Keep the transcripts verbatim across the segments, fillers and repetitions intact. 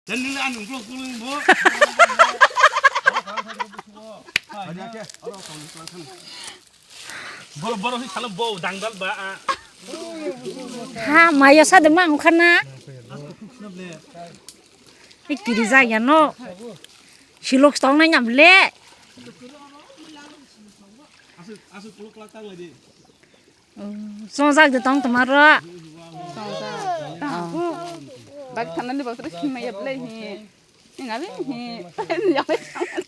Dan nila anung vlog kuling bo. Boro boro hi salo bo dangdal ba a. Ha, maya sa de mang khana. Ei kiri ja ya no. Silok stong na nyam le. Asu asu kuluk lak tang lagi. Songjak de tong tomaro. Songjak. Tang. Bak thanani bak tara sima yap lai hi. Ngabe hi.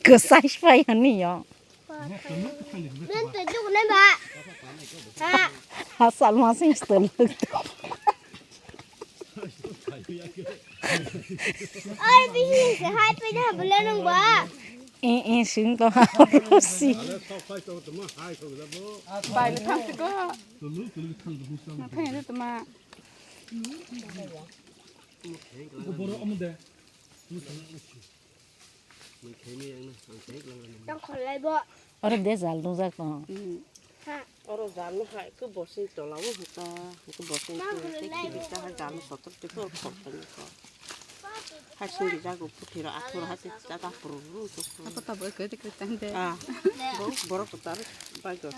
Kwsai spai hani yo. Ben te juk ne ba. Ha. Ha salma sing stel. Ai bisi se hai pe da bole nang ba. Eh eh sing to ha rosi. Bai le thang siko. Na thang ni tuma. Tang kholai bo. Oro de jal nungjak tong. Ha. Oro jal no hai ke bosing tola o hota, ke bosing ke te kiri ta ha jal no sotok te ko khol tang ko. Ha suri jago puthiro athuro ha te ta ta puru ru to. Apa ta bo ke te ke tang de. Ah. Bo borok ko tar bai ko.